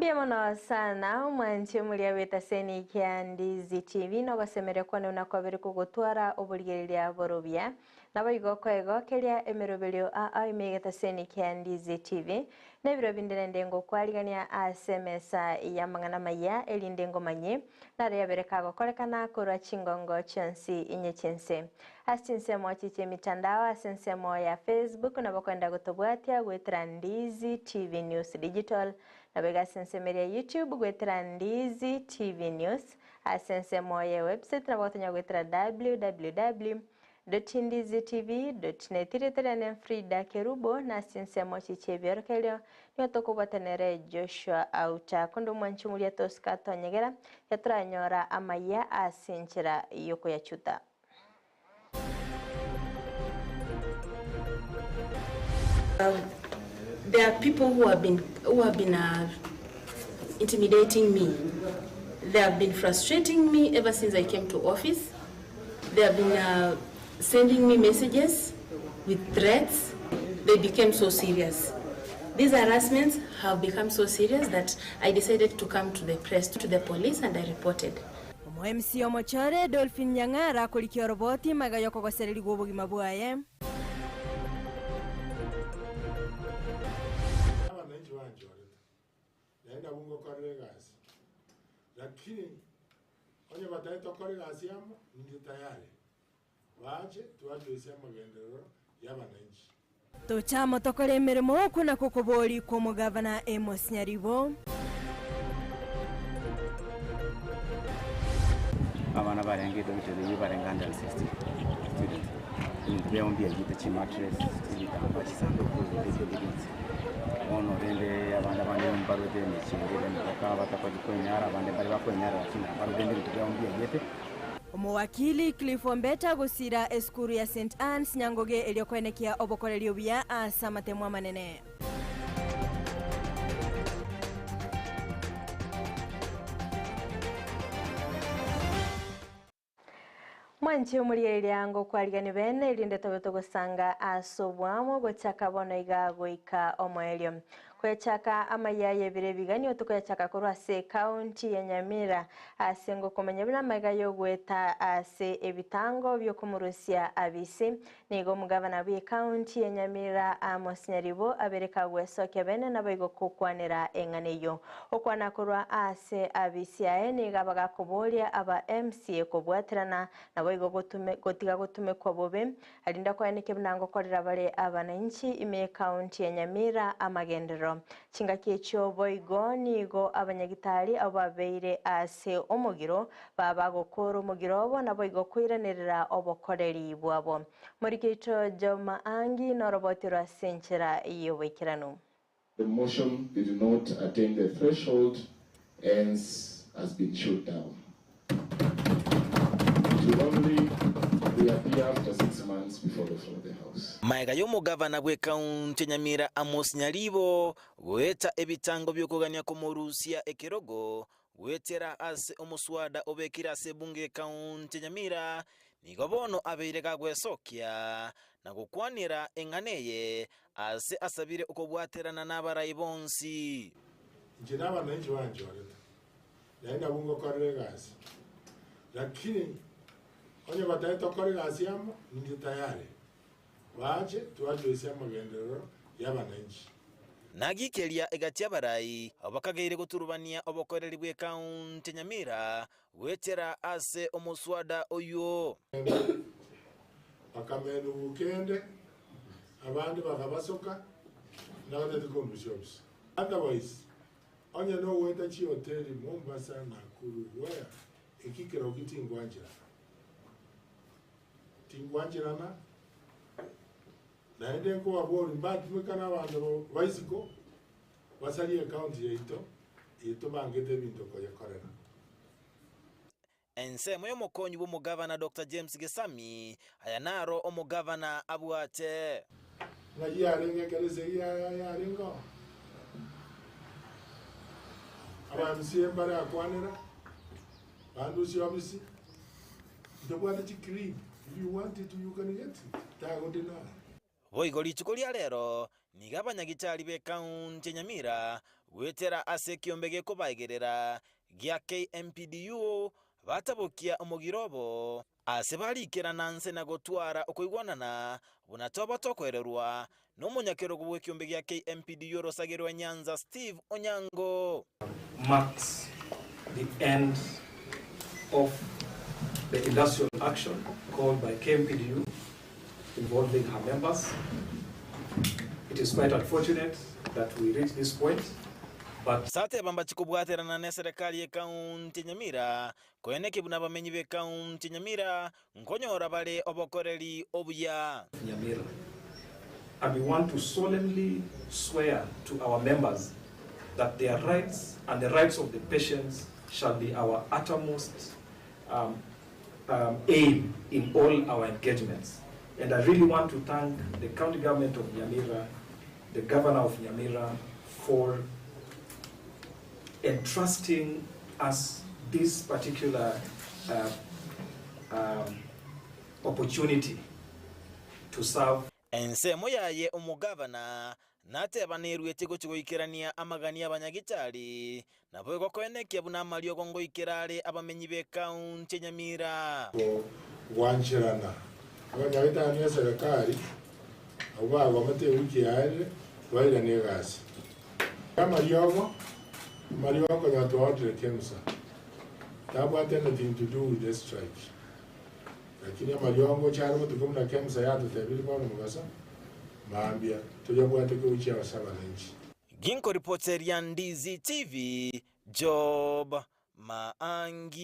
Mbuya mono sana omwanchi omoria bw'etaseni kia Ndizi TV nogosemeria kwane buna kwabere kogotwara oborigereria borobia. Naboigo koegokeria emeroberio aa ime y'egetaseni kia Ndizi TV na ebiro binde naende ngokwarigania ase emesa y'amang'ana amaya erinde ngomanyie naro yabere kagokorekana korwa chingongo chionsi inye chi'ense. Ase chinsemo echi chi'emitandao ase ensemo ya Facebook nabo okoenda gotobwatia goetera Ndizi TV News Digital, nabo iga ase ensemo eria ya YouTube goetera Ndizi TV News, ase ensemo ye website nabo ogotonya goetera www dot ndizi tv dot net. Erieta riane Frida Kerubo, na ase chinsemo echi chi'ebiorokererio nigo tokobwatanere Joshua Auta. Konde omwanchi omoria tosike atonyegera, yatoranyora amaya ase enchera y'okoyachuta. There are people who have been, who have been uh, intimidating me. They have been frustrating me ever since I came to office. They have been uh, sending me messages with threats. They became so serious. These harassments have become so serious that I decided to come to the press, to the police, and I reported. Omo-MC omochore Dolphin Nyang'ara akorikia oroboti magega y'okogosererigwa obogima bwaye. Abananchi banchorete, naende nabwo ngokorera egasi, lakini onye batari tokore egasi amo, ninde tayari, bache twachoisia amagenderero y'abananchi. Tocha amo tokore emeremo, okwo nakwo okoboria kw'omogavana Amos Nyaribo. Abana barenge edormitory eyio barenge 160 students. Ebinto biabo mbiaiyete chimattress, chibitambaa, chisanduku, ebinto ebinge bionsi. Bono rende abande abande mbarwete emechie ere ere emebaka batakochi kwenyara, abande mbare bakwenyara lakini nabarobwo rende ebinto biabo mbiaiyete. Omowakili Cliff Ombeta agosira esukuru ya St Anne's Nyangoge erio koenekia obokoreri obuya ase amatemo amanene. Mwanche omorigereria ngokwarigani bene erinde tobe togosanga ase oboamo gochaka bono iga goika omoerio. Koyachaka amaya y'ebiro ebiganio tokoyachaka korwa ase ekaunti ya Nyamira ase ngokomanya buna amaiga y'ogoeta ase ebitango bi'okomorusia abisi. Nigo omogavana bw'ekaunti ya Nyamira Amos Nyaribo abere kagwesokia bene naboigo gokwanera eng'ana eyio. Okwana korwa ase abisi aye nigo abagakoboria aba MCA kobwaterana naboigo gotiga gotumekwa bobe Arinda koeneke buna ngokorera bare abananchi ime y'Ekaunti ya Nyamira amagenderero. Chingaki echio boigo nigo abanyagitari abwo babeire ase omogiro baba gokoora omogiro obo naboigo koiranerera obokoreri bwabo. Morikeito Joma Angi noroboti rwa ase enchera y'oboikeranu. The motion did not attain the threshold hence has been shot down. It will only reappear after 6 months before the floor of the House. Maega y'omogavana bw'ekaunti ya Nyamira Amos Nyaribo goeta ebitango bi'okogania komorusia ekerogo goetera ase omoswada obekire ase ebunge y'ekaunti ya Nyamira, nigo bono abeire gagwesokia na gokwanera eng'ana eye ase asabire okobwaterana nabarai bonsi. Inche nabananchi banchorete, naende nabwo ngokorera egasi, lakini onye batari tokore egasi amo, ninde tayari, bache twachoisia amagenderero y'abananchi. Nagikeria egati y'abarai bakageire goturubania obokoreri bw'ekaunti ya Nyamira goetera ase omoswada oyio. Bakamena obokende, abande bakabasoka, nabatete kondusia obisa. Otherwise, onye nogoeta chihoteli Mombasa, Nakuru, where, eki keroki tingwancherana. Tingwancherana, naende nkobaboria mbatumeka na abanto ba isiko, basarie ecounty yaito, eye tobangete ebinto koyekorera. Ensemo y'omokonyi bw'omogavana Doctor James Gesami, aya naro omogavana abwate. Ng'ai yarenge ekero esegi yarenge oo? Aba MCA mbare akwanera, bandusie obisi, ntobwate chiclip, if you want it you can get it, tagodeny. Boigo rituko ria rero nigo abanyagitari b'ekaunti ya Nyamira. goetera ase ekiombe gekobaegerera gia KMPDU batabokia omogiro obo ase barikerana nse na gotwara okoigwanana buna toba tokoererwa nomonyakerogo bw'ekiombe gia KMPDU orosage rwa Nyanza Steve Onyango. Marks the end of the industrial action called by KMPDU involving her members. It is quite unfortunate that we reached this point, but Sateba mbachi kobwaterana neserekari y'ekaunti ya Nyamira koeneki buna abamenyi b'ekaunti ya Nyamira nkonyora bare obokoreri obuya. Nyamira. And we want to solemnly swear to our members that their rights and the rights of the patients shall be our uttermost aim in all our engagements. And I really want to thank the county government of Nyamira, the governor of Nyamira, for entrusting us this particular opportunity to serve. Ensemo yaye omogavana nateba nerwete gochi goikerania amagani abanyagitari nabo egokoenekia buna amariogo ngoikera are abamenyi b'ekaunti ya Nyamira. Gwancherana abanyagitari ne serikali abo bagomete ewiki yaere bairane egasi amariogo amariogo konya twaotire KEMSA tabwate anything to do with the strike lakini amariogo charo botuko buna KEMSA yatotebiri bono mugasa mambia tuyabwate kuchia abasabananchi. Ginko ripoteria Ndizi TV, Job Maangi.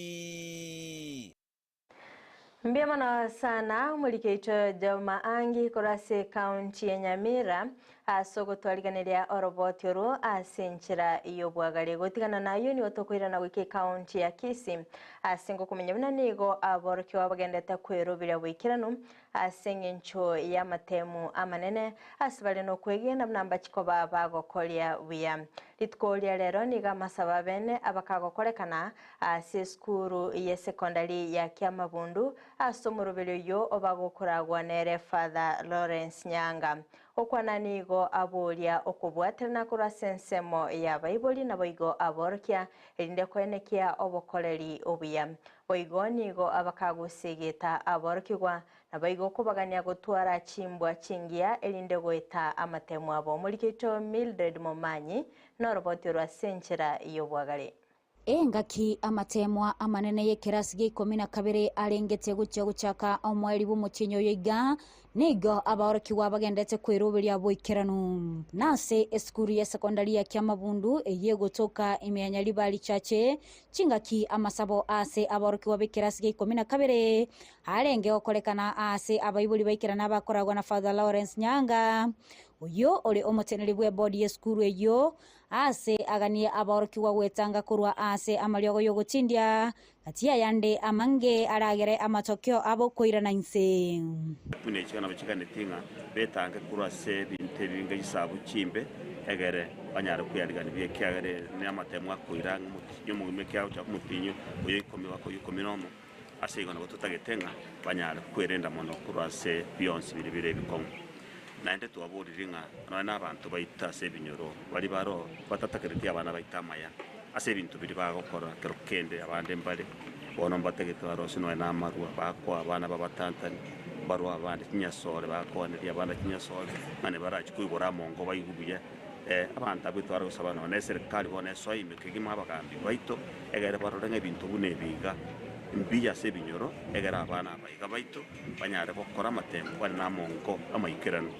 Mbiamano sana mulikeito Job Maangi korase kaunti ya Nyamira ase ogotwariganeria oroboti oro ase enchera y'obwagare gotigana nayo nigo tokoirana goika ekaunti ya Kisii ase ngokomenya buna nigo aborokigwa bagendete kwerobera bwaikeranu ase eng'encho y'amatemu amanene ase bare nokwegena buna mbachikoba bagokoria buya rituko ria rero nigo amasaba bene abakagokorekana ase esukuru ya sekondari ya Kiamabundu ase omoroberi oyo obagokoragwa nere Father Lawrence Nyanga okwana nigo aboria okobwaterana korwa ase ensemo ya baibori nabo igo aborokia erinde koenekia obokoreri obuya boigo nigo abakagosegeta aborokigwa nabo igo okobagania gotwara chimbwa chingiya erinde goeta amatemu abo omorikeito Mildred Momanyi noroboti rwa ase enchera y'obwagare. Engaki amatemwa amanene y'ekerasi gia 12 arengete gochia gochaka omweri bw'omotienyi oyo iga nigo abaorokigwa bagendete kweroberia boikeranu nase esukuru ya sekondari ya Kiamabundu eye gotoka ime ya Nyaribari Chache chingaki amasabo ase abaorokigwa b'ekerasi gia 12 arenge gokorekana ase abaibori baikerana bakoragwa na Father Lawrence Nyanga oyo ore omoteneri bwa ebodi y'esukuru eyo ase aganie abaorokigwa gwetanga korwa ase amariogo yogotindia gati yande amange aragere amatokeo abo koirana inse. Buna echigana bachiganetie ng'a betange korwa ase ebinto ebinge chisabu chimbe egere banyare koyarigani buya ekiagere na amatemo akoira ng'a omotinyo omogima ekiagochaka omotinyo oyo 10 baka oyo 11 ase igo nabo totagete ng'a banyare kwerenda mono korwa ase bionsi bire bire ebikong'u. Naende twaborire ng'a nonya na abanto baito ase ebinyoro bari baro batatakereti abana baito amaya ase ebinto biri bagokora kero kende abande mbare bono mbatagete barose nonya na amarwa bakoa abana babatantani barwa abande chinyasore bakoaneria abana chinyasore ng'a barachi koigora amongo baigu buya abanto abwo tware gosaba nonya na eserikali bono esoime kegima abagambi baito egere barore ng'a ebinto buna ebiga mbuya ase ebinyoro egere abana abaiga baito banyare gokora amatemo bare na amongo amaikerano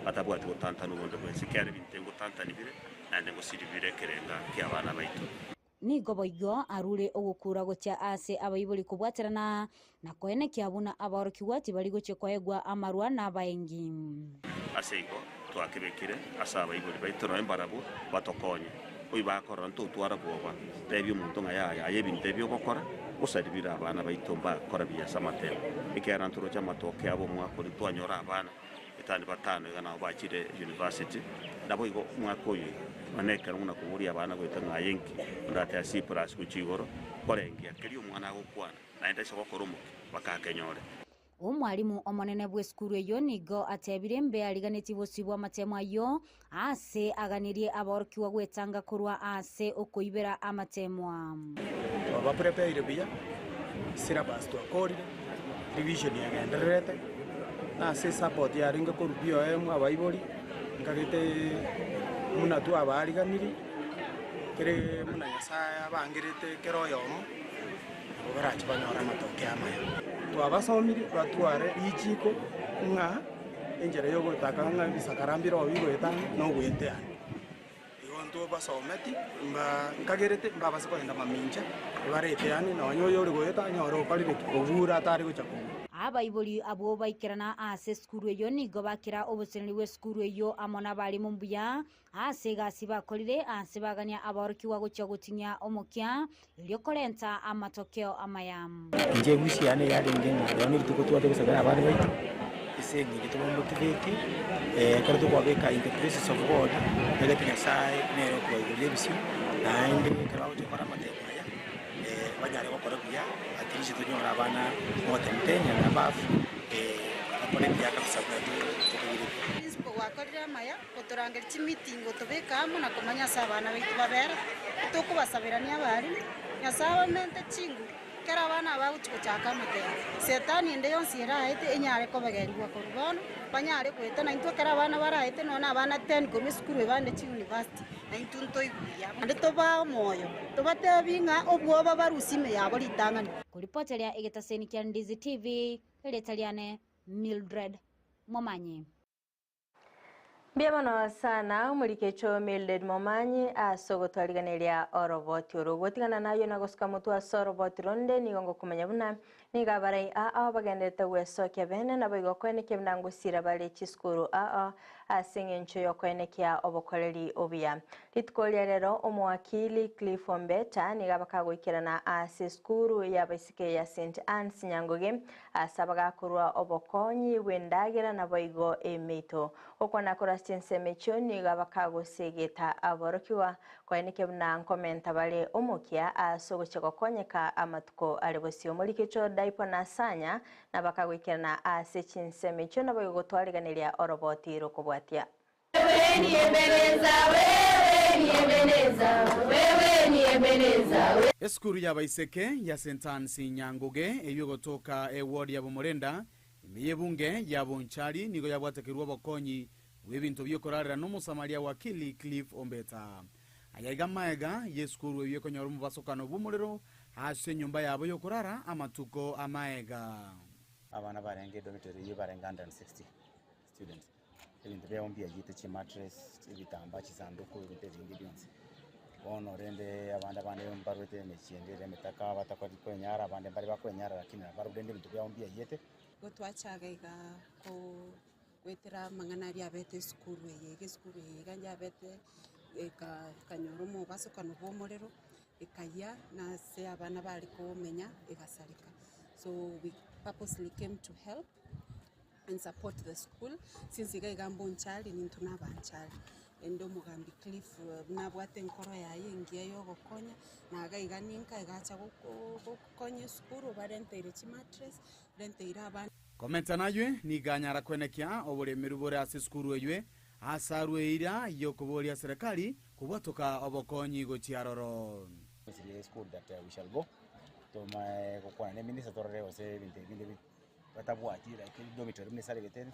batabwati gotantana obonde bwensi kiare ebinto ngotantani bire naende ngosiribire ekerenga kia abana baito. Nigo boigo arure ogokura gochia ase abaibori kobwaterana na koenekia buna abaorokigwa tibari gochia koegwa amarwa na abaengi. Ase igo twakebekire ase abaibori baito noe mbarabwo batokonye oyo bakorora ntotwara bwoba tebi omonto ng'a yaya aye ebinto ebi ogokora osaribire abana baito mbakora buya ase amatemo ekiagera ntoroche amatoke abo omwaka oria twanyora abana etani batano iga nabo bachire university nabo igo omwaka oyo iga nonye ekero buna koboria abana goeta ng'a aye nki onde ate C plus gochia igoro korengia keria omwana agokwana naende ase gokora omokia bakakenyore. Omwalimu omonene bw'esukuru eyio nigo atebire mbe ariganetie bosio bw'amatemo ayio ase aganirie aborokigwa gwetanga korwa ase okoibera amatemwa. Twabaprepaire buya, syllabus twakorire, revision yagendererete, na ase esupport yarenge korwa BOM abaibori, nkagete buna twabaariganirie, kere buna Nyasaye abangerete kera oyomo, nabo barache banyore amatokeo amaya. Twabasomire batware richiko ng'a enchera yogotaka ng'a ebisakara mbire oo bigoetana na ogoeteana. Igo ntobasometi, mba nkagerete mbabase kogenda mamincha, ebareteane nonya oyore goeta anyore okorire ki? Obure atare gocha kobua. Abaibori abwo baikerana ase esukuru eyio nigo bakera oboseneri bw'esukuru eyio amo nabarimu mbuya ase egasi bakorire ase bagania aborokigwa gochia gotinyia omokia erio korenta amatokeo amaya. Inche ewish yane yarenge ng'a rero nerituko twacha gosabera abana baito, ase eng'encho tobamotivate, ekero tokobabeka in the presence of God, egati Nyasaye nere okobaigoria ebisio, naende ekero bagocha gokora amatemo aya, banyare gokora buya, at least tonyore abana more than ten and above, bakore buya kabisa buna tokagerete. Principal gwakorire amaya gotorangeria chimeeting gotobeka amo na komanya ase abana baito babere, tokobasaberania abarimu, Nyasae abamente chinguru, ekero abana aba bagochia gochaka amatemo, setani ende yonsi eraete enyare kobegerigwa korwa bono, banyare goeta naintwe ekero abana baraete nonya na abana ten korwa esukuru ebande chiuniversity, naintwe ntoigwe buya. Naende tobaa omoyo, tobatebi ng'a obwoba barusie ime yabo ritang'ani. Koripoteria egetaseni kia Ndizi TV, erieta riane Mildred Momanyi. Mbuya mono sana omorikecho Mildred Momanyi ase ogotwariganeria oroboti oro. Gotigana nayo na gosuka motwe ase oroboti ronde nigo ngokomanya buna nigo abarai ao bagenderete gwesokia bene naboigo koenekia buna ngosira bare chisukuru ao ase eng'encho y'okoenekia obokoreri obuya. Rituko ria rero omowakili Cliff Ombeta nigo abakagoikerana ase esukuru y'abaiseke ya St Anne's Nyangoge Ase abagakorwa obokonyi bw'endagera naboigo emeito. Gokwana korwa ase chinsemo echio nigo abakagosegeta aborokigwa, koenekia buna nkomenta bare omokia ase ogochia gokonyeka amatuko are bosio. Omorikecho Daipo na Sanya nabakagoikerana ase chinsemo echio naboigo gotwariganeria oroboti rokobwatia. Esukuru y'abaiseke ya St Anne's Nyanguge eyio egotoka eward ya Bomorenda ime y'ebunge ya Bonchari nigo yabwatekerwe obokonyi bw'ebinto bi'okorarera n'Omosamaria Wakili Cliff Ombeta. Aya iga maega y'esukuru eyio ekonyora omobasokano bw'omorero ase enyomba yabo y'okorara amatuko amaega. Abana barenge edormitory eyio barenge 160 students. Ebinto biabo mbiayete chimattress, ebitambaa, chisanduku, ebinto ebinge bionsi. Bono rende abande abande mbarwete emechie ende ere emetaka batakori kwenyara, abande mbare bakwenyara lakini nabarobwo rende ebinto biabo mbiayete. Igo twachaga iga ko goetera amang'ana aria abete esukuru eye iga esukuru eye iga yabete eka ekanyora omobasokano bwa omorero, ekayia na ase abana bare komenya egasareka. So we purposely came to help. and support the school since iga iga mbonchari nintwe nabanchari ende omogambi Cliff buna abwate enkoro yaye engiya ya ogokonya na iga iga ninka iga acha goko gokonya esukuru obarenteire chimattress orenteire abana. Komenta naywe nigo anyara kwenekia oboremeru bore ase esukuru eywe ase arwe eira y'okoboria serikali kobwatoka obokonyi gochia aroro. School that we shall go tomae gokwana ne minister torore gose ebinto ebinde bi. batabwati like dormitory buna esaregete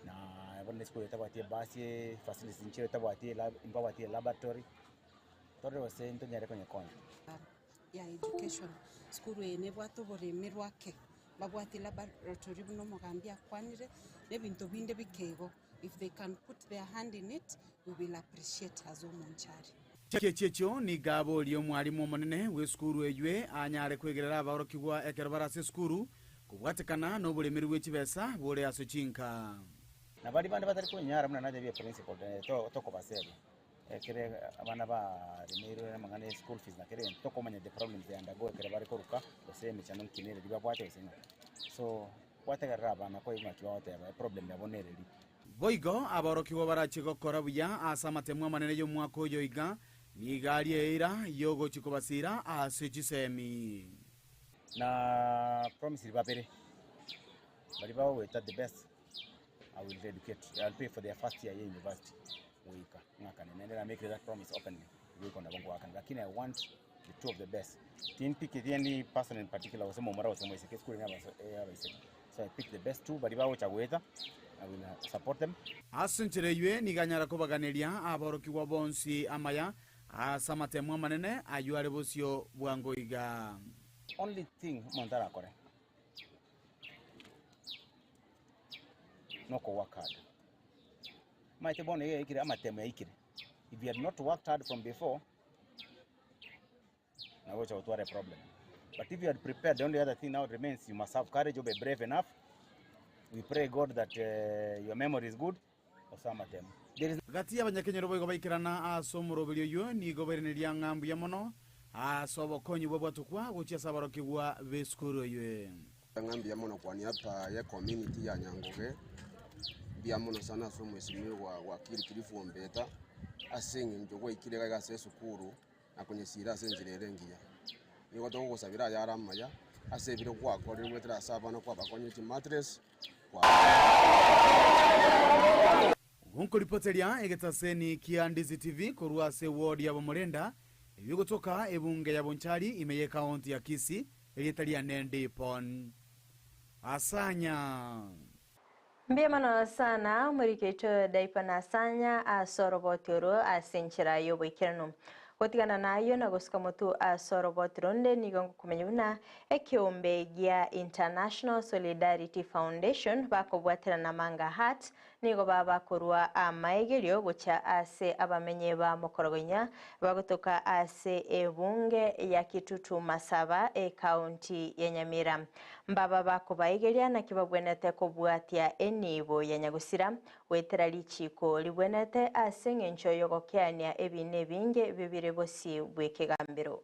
na bono esukuru etabwati ebasi, facilities nchire etabwati elab mbabwati elaboratory, torore gose ntonyare konyekonya. Ya education, sukuru eye nebwate oboremi rwake, mbabwati laboratory buna omogambi akwanire, na ebinto binde bike igo, if they can put their hand in it, we will appreciate as omonchari. Chiachi echio nigo aborie omwalimu omonene bw'esukuru eywe anyare kwegerera abaorokigwa ekero bare ase esukuru, kobwatekana noboremeru bwe chibesa bore ase chinka. Na baria bande batari kwenyara buna natebie principal tokobasebia ekere abana baremeirwe namang'ana ya school fees na kera egento tokomanya the problems they undergo ekero bare koruka gose emechando nki nereri babwate gose ng'a. So gwategerera abana kwaigwa ng'aki bagoteba eproblem yabo nereri. Boigo aborokigwa barachie gokora buya ase amatemo amanene y'omwaka oyo iga, nigo arie eira y'ogochia kobasiira ase chisemi. Na promisiri babere. Baria bagoeta the best, I will educate, I will pay for their first year ya university goika ng'akane naende na make that promise openly goika nabo ngoakana lakini I want the two of the best. Timpiketi any person in particular gose momura gose omoiseke, esukuru eye na abaiseke so I pick the best two baria bagocha goeta, I will support them. Ase enchera eywo nigo anyara kobaganeria aborokigwa bonsi amaya ase amatemo amanene aywo are bosio bwango iga. Only thing omonto arakore noko work hard. Omanyete bono iga yaikire amatemo yaikire. If you had not worked hard from before, nabo ogocha gotwara eproblem. But if you had prepared, the only other thing now remains you must have courage, obe brave enough. We pray God that your memory is good, ase amatemo. There is Gati y'abanyakenyoro boigo baikerana ase omoroberi oywo nigo baireneria ng'a mbuya mono ase obokonyi bwa bwatokwa gochia ase abarokigwa b'esukuru eywo. Ng'a mbuya mono kwa niaba ya community ya Nyangoge, mbuya mono sana ase omwesimigwa wakili Cliff Ombeta ase eng'encho gwaikire iga ase esukuru na konyesira ase enchera ere engiya. Nigo togogosabera ayare amaya ase ebiro gwakorire goetera ase abana kwabakonya chimatress. Gonkoripoteria egetaseni kia Ndizi TV korwa ase ward ya Bomorenda eywo egotoka ebunge ya Bonchari ime y'ekaunti ya Kisii erieta riane Ndipon Asanya. Mbuya mono sana omoriki oito Daipa Asanya ase oroboti oro ase enchera y'oboikeranu. Gotigana nayo na gosuka motu ase oroboti ronde nigo ngokomenya buna ekeombe gia International Solidarity Foundation bakobwaterana Manga Heart nigo babakorwa amaegerio gocha ase abamenye ba mokorogonya bagotoka ase ebunge ya Kitutu Masaba ekaunti ya Nyamira. Mbaba bakobaegeria naki babwenete kobwatia enibo ya Nyagusira goetera richiko ribwenete ase eng'encho yogokeania ebina ebinge bibire bosi bw'ekegambero.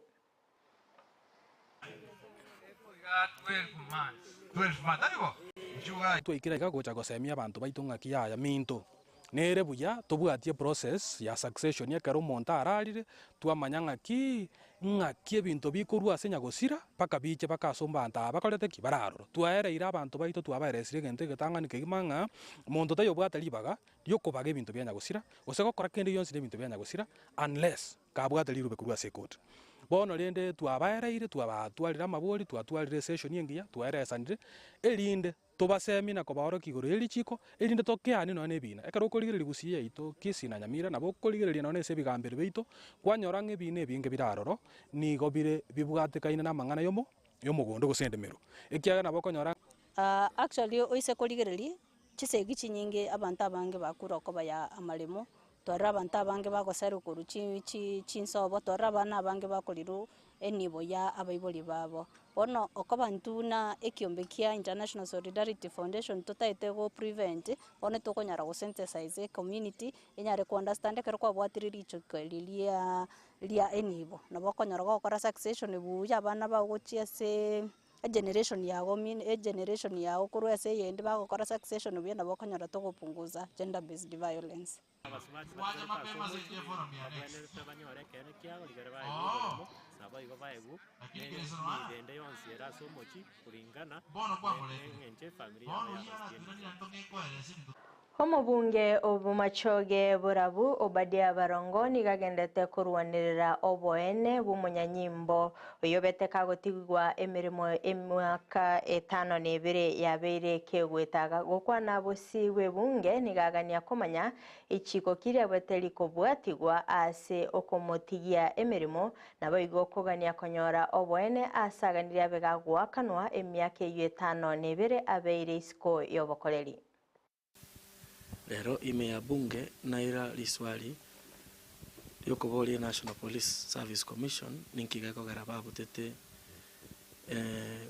Twaikire iga gocha gosemia abanto baito ng'aki yaya minto, nere buya tobwatie process ya succession ekero omonto ararire, twamanya ng'aki, ng'aki ebinto bikorwa ase nyagosira, mpaka biche mpaka ase abanto aba bakorete ki? Bararora. Twaereire abanto baito twabaeresire egento egetang'ani kegima ng'a, monto taiyo obwate ribaga, riokobaga ebinto bia nyagosira, gose gokora kende gionsi na ebinto bia nyagosira, unless kabwate rirube korwa ase ekoti. Bono rende twabaereire, twabatwarire amabori, twatwarire esession engiya, twaeresanire, erinde tobasemie na kobaorokia igoro ya richiko, erinde tokeanie nonya na ebina. Ekero okorigereria gusii yaito Kisii na Nyamira, nabo okorigereria nonya ase ebigambero biaito, kwanyora ng'a ebina ebinge bire aroro, nigo bire bibwatekaine na amang'ana yomo yomogondo gose endemero. Ekiagera nabo okonyora. Actually oise korigereria, chisegi chinyinge abanto abange bakure okoba ya amaremo, twarora abanto abange bagoserwa korwa chi chi chinsobo, twarora abana abange bakorirwa enibo ya abaibori babo. Bono okoba intwe buna ekiombe kia International Solidarity Foundation totaete go prevent, bono tokonyara go sensitize ecommunity, enyare ko understand ekero kwabwatire richiko riria ria enibo, nabo okonyora gokora succession buya abana bago gochia aseee egeneration yago mean egeneration yago korwa ase eyende bagokora succession buya nabo okonyora togopunguza gender based violence. Abasubati baterete ase omochie babwenerete banyore ekeene kiabo rigere baegwe oboremo nabo igo baegwe nemibende yonsi ere ase omochie kulingana neng'encho efamiri yabo yabasirie. Omobunge obomachoge borabu Obadia Barongo nigo agendete korwanerera oboene bw'omonyanyimbo oyo bete kagotigwa emirimo emiaka 52 yabeire kegwetaga gokwana bosi bw'ebunge nigo agania komanya ichiko kiria bwete rikobwatigwa ase okomotigia emirimo nabo igo okogania konyora oboene ase aganirie abe gagwakanwa emiaka eywo 52 abeire isiko y'obokoreri. Lero ime ya bunge naira riswali riokoboria National Police Service Commission ninki gekogera babutete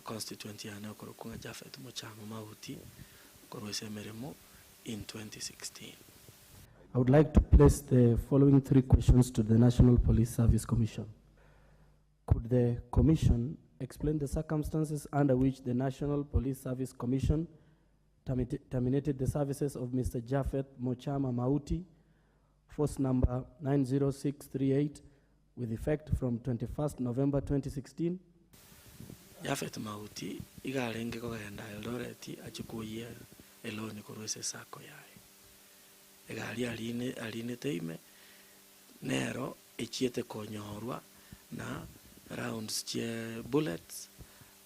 constituent yane okorokwa ng'a Japhet Mochama Mauti korwa ase emeremo in 2016. I would like to place the following three questions to the National Police Service Commission. Could the Commission explain the circumstances under which the National Police Service Commission terminated the services of Mr. Japhet Mochama Mauti, force number 90638, with effect from 21st November 2016? Japhet Mauti iga arenge kogenda Eldoret achie koyia eloni korwa ase esacco yaye. Egari arine arinete ime, nero echiete konyorwa na rounds chie bullets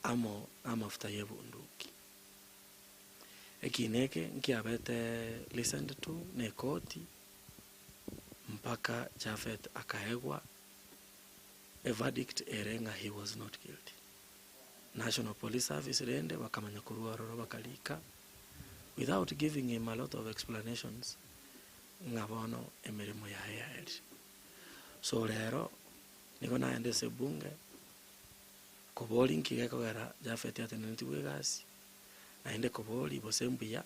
amo na amafuta ya ebunduki. Ekina eke nkiabete listened to na ekoti mpaka Japhet akaegwa a verdict ere ng'a he was not guilty. National Police Service rende bakamanya korwa ororo bakarika without giving him a lot of explanations ng'a bono emeremo yaye yaerire. So rero nigo naenda ase ebunge koboria nki gekogera Japhet atenenetigwe egasi, naende koboria gose mbuya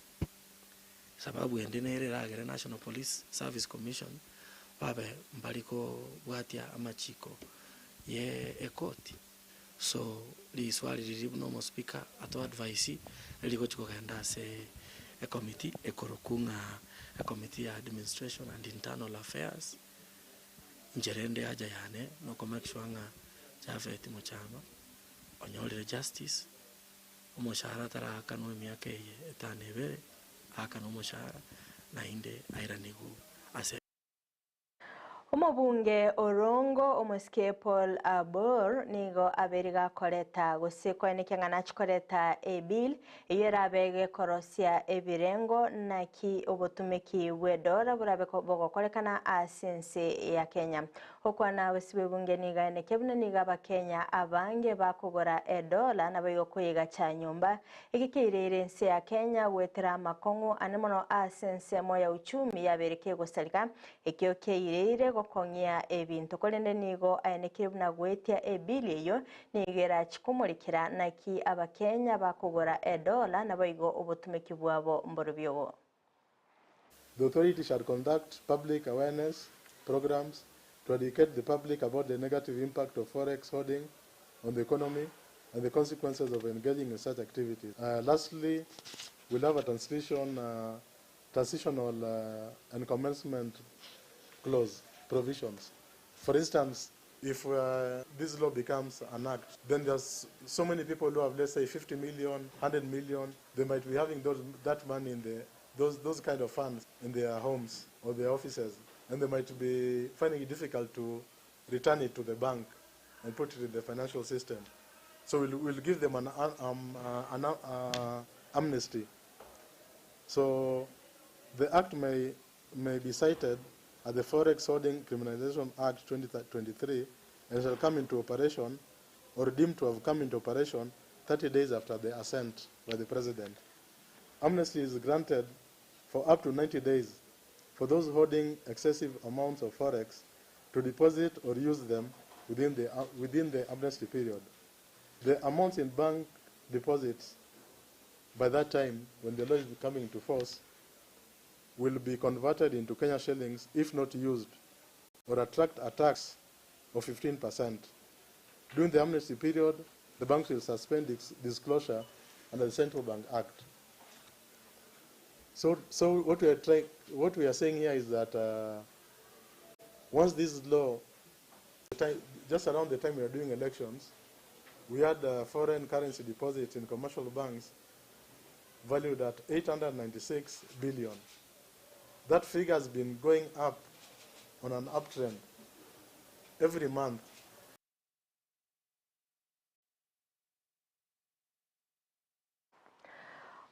sababu ende nere eragere National Police Service Commission babe mbari kobwatia amachiko ye ekoti. So riswali riria buna omospeaker ato advise rigochi kogenda ase ecommittee ekorokwa ng'a ecommittee ya administration and internal affairs, inche rende haja yane noko make sure ng'a Japhet Mochama onyorire justice, omoshahara ataraakanwa emiaka eye etano ebere, aakanwe omoshahara naende airanigwe ase. Omobunge Orongo omosike Paul Abor nigo abeire gakoreta gose koenekia ng'a nachie koreta ebill eyio erabe gekorosia ebirengo naki obotumeki bw'edora borabe bogokorekana ase ense ya Kenya. Gokwana gose bw'ebunge nigo aenekia buna nigo abakenya abange bakogora edola naboigo koyegacha nyomba. Eke keireire ense ya Kenya goetera amakong'u ane mono ase ensemo ya uchumi yabeire kegosareka Ekio kiaireire gokong'ia ebinto, korende nigo aenekire buna goetia ebili eyio nigo erachi komorekera naki Abakenya bakogora edola naboigo obotumeki bwabo mborobio obo. The authority shall conduct public awareness programs to educate the public about the negative impact of forex hoarding on the economy and the consequences of engaging in such activities. Uh, lastly, we'll have a transition, uh, transitional uh, and commencement clause provisions. For instance, if uh, this law becomes an act, then there's so many people who have, let's say, 50 million, 100 million, they might be having those, that money in the, those, those kind of funds in their homes or their offices, and they might be finding it difficult to return it to the bank and put it in the financial system. So we'll, we'll give them an, um, an amnesty. So the act may, may be cited at the Forex Holding Criminalization Act 2023 and shall come into operation or deemed to have come into operation 30 days after the assent by the President. Amnesty is granted for up to 90 days for those holding excessive amounts of forex to deposit or use them within the, uh, within the amnesty period. The amounts in bank deposits by that time, when the law is coming into force, will be converted into Kenya shillings if not used or attract a tax of 15%. During the amnesty period, the banks will suspend disclosure under the Central Bank Act. So, so what, we are trying, what we are saying here is that uh, once this law, just around the time we are doing elections, we had uh, foreign currency deposits in commercial banks valued at 896 billion. That figure has been going up on an uptrend every month.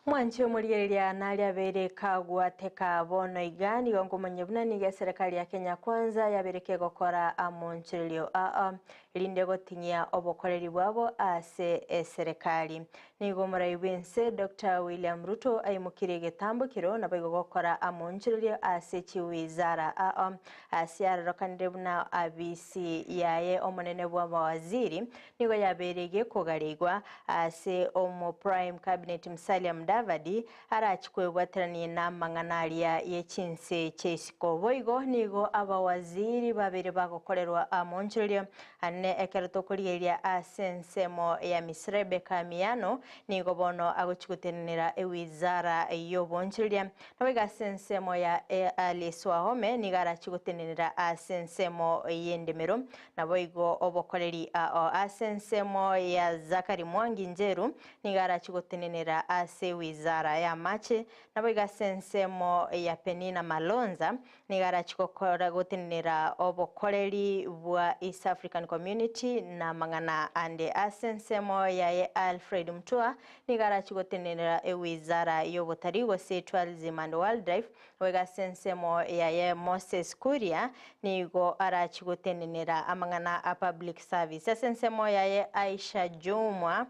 Mwanche omorigereria nari abeire kagwateka bono iga nigo nkomanya buna nigo eserekari ya Kenya Kwanza yabeire kegokora amonchererio aa erinde goting'ia obokoreri bwabo ase eserekari. Nigo omorai bw'ense Dr. William Ruto aimokirie egetambo kero naboigo gokora amonchererio ase chiwizara aa ase arorekanire buna abisi yaye omonene bw'abawaziri nigo yabeire gekogareigwa ase omo Prime Cabinet Musalia Mudavadi arachi kwebwaterania n'amang'ana aria ye chinse chia isiko. Boigo nigo abawaziri babeire bagokorerwa amonchererio ane Omonene ekero tokorigereria ase ensemo ya Miss Rebecca Miano nigo bono agochia gotenenera ewizara y'obonchoreria. Naboigo ase ensemo ya Alice Wahome nigo arachie gotenenera ase ensemo y'endemero. Naboigo obokoreri ao ase ensemo ya Zachary Mwangi Njeru nigo arachie gotenenera ase ewizara y'amache. Naboigo ase ensemo ya Penina Malonza Nigo arachie gokora gotenenera obokoreri bwa East African Community na amang'ana ande. Ase ensemo yaye Alfred Mutua nigo arachie gotenenera ewizara y'obotari gose Tourism and Wildlife, boigo ase ensemo yaye Moses Kuria nigo arachie gotenenera amang'ana a Public Service. Ase ensemo yaye Aisha Jumwa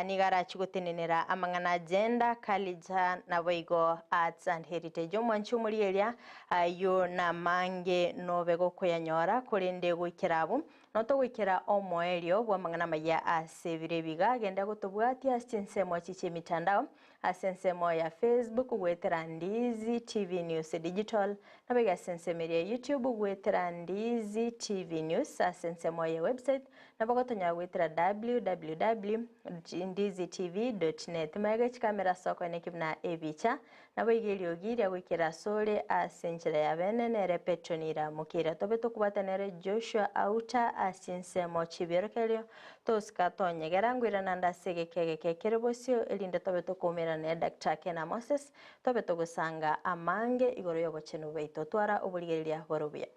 nigo arachie gotenenera amang'ana a Gender, Culture naboigo Arts and Heritage. Omwanchi omorieria ayio namange nobe gokoyanyora, korende goikera abwo notogoikera omoerio bw'amang'ana amaya ase ebiro ebiga. Genda gotobwatia ase chinsemo echi chi'emitandao, ase ensemo ya Facebook goetera Ndizi TV News Digital, naboigo ase ensemo eria ya YouTube goetera Ndizi TV News, ase ensemo ye website Nabo gotonyara goetera www ndizi tv dot net. Magega chikamera ase okoeneki buna ebicha, naboigo eriogi ria goikera asore ase enchera ya bene nere Petronila Mokira. Tobe tokobwata nere Joshua Auta ase chinsemo chi'ebiorokererio, tosika tonyegera ngoirana ande ase egeka egeke kere bosio erinde tobe tokoumerana nere Doctor Kena Moses, tobe togosanga amange igoro y'obochenu bwaito. Twara oborigereria bore obuya.